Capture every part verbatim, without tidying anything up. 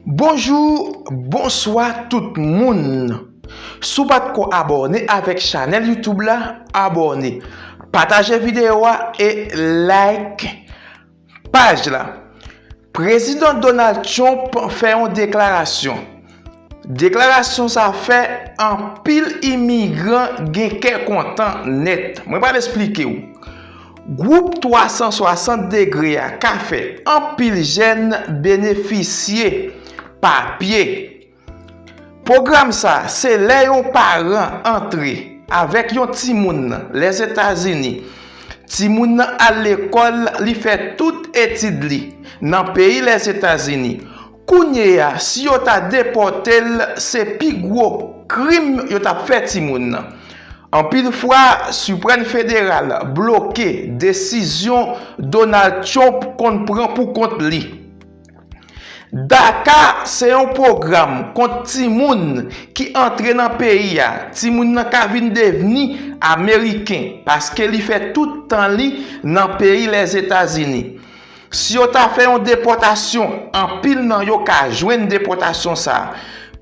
Bonjou, bonswa tout moun. Si w pa t ko abòne avèk chanèl YouTube la, abòne. Pataje videyo a e like paj la. Prezidan Donald Trump fè yon deklarasyon. Deklarasyon sa fè anpil imigran gen kè kontan nèt. Mwen pral esplike w. Gwoup twa san swasant degre a ka fè anpil jèn benefisye papye. Pwogram sa se lè yon paran antre avèk yon timoun nan Lèzetazini. Timoun nan al lekòl, li fè tout etid li nan peyi Lèzetazini. Kounye a, si yo ta depòte l, se pi gwo krim yo t ap fè timoun nan. Anpil fwa, Siprèm Federal bloke desizyon Donald Trump konn pran pou kont li. DACA se yon pwogram kont timoun ki antre nan peyi a. Timoun nan ka vin devni Ameriken paske li fè tout tan li nan peyi Lèzetazini. Si yo ta fè yon depòtasyon, anpil nan yo ka jwenn depòtasyon sa a.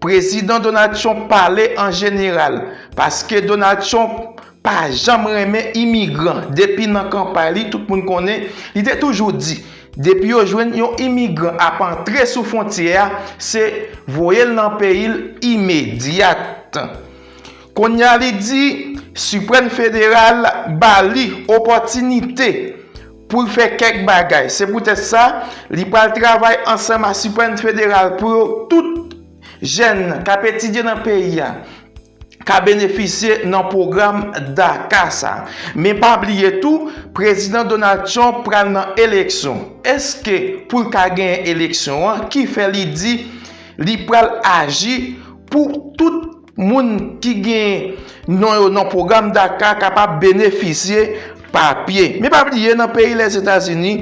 Prezidan Donald Trump pale an jeneral, paske Donald Trump pa janm renmen imigran. Depi nan kanpay li, tout moun konnen, li te toujou di, depi yo jwenn yon imigran ap antre sou fwontyè a, se voye l nan peyi l imedyat. Kounye a li di, Siprèm Federal ba li opòtinite pou l fè kèk bagay. Se poutèt sa, li pral travay ansanm a Siprèm Federal pou yo tout jèn k ap etidye nan peyi a ka benefisye nan pwogram DACA sa. Men pa bliye tou, Prezidan Donald Trump pral nan eleksyon. Èske pou l ka genyen eleksyon an, ki fè li di li pral aji pou tout moun ki gen non yo nan pwogram DACA kapab benefisye papye? Men pa bliye, nan peyi Lèzetazini,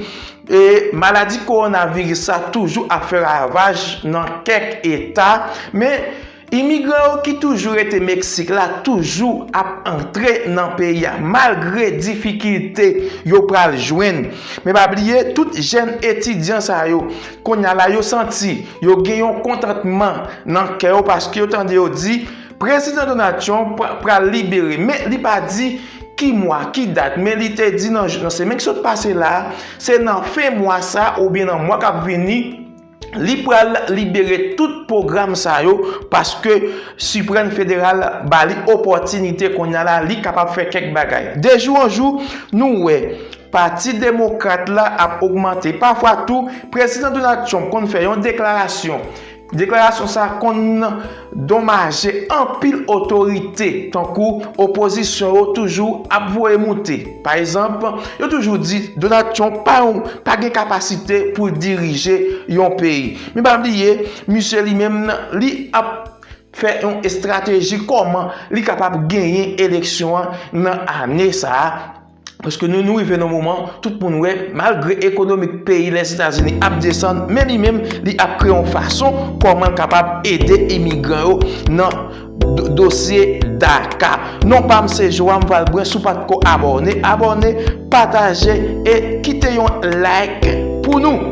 e, maladi kowonaviris sa toujou ap fè ravaj nan kèk eta, men imigran yo ki toujou rete Meksik la toujou ap antre nan peyi a, malgre difikilte yo pral jwenn. Men pa bliye, tout jèn etidyan sa yo, kounye a la, yo santi yo gen yon kontantman nan kè yo, paske yo tande yo di, Prezidan Donald Trump pral libere, men li pa di ki mwa, ki dat, men li te di nan, nan semèn ki sot pase la, se nan fen mwa sa oubyen nan mwa k ap vini, li pral libere tout pwogram sa yo, paske Siprèm Federal ba li opòtinite kounye a la, li kapab fè kèk bagay. De jou an jou, nou wè Pati Demokrat la ap ogmante. Pafwa tou, Prezidan Donald Trump konn fè yon deklarasyon. Deklarasyon sa konn donmaje anpil otorite, tankou opozisyon yo toujou ap voye moute. Pa egzanp, yo toujou di Donald Trump pa yon, pa gen kapasite pou l dirije yon peyi. Men pa bliye, misye li menm, li ap fè yon estrateji kòman li kapab genyen eleksyon an nan ane sa a. Paske nou, nou rive nan moman, tout moun wè, malgre ekonomi peyi Lèzetazini ap desann, men li menm, li ap kreye yon fason kòman l kapab ede imigran yo nan do-, dosye DACA. Non pa m se Joam Valbrun, si w pa t ko abòne, abòne, pataje e kite yon like pou nou.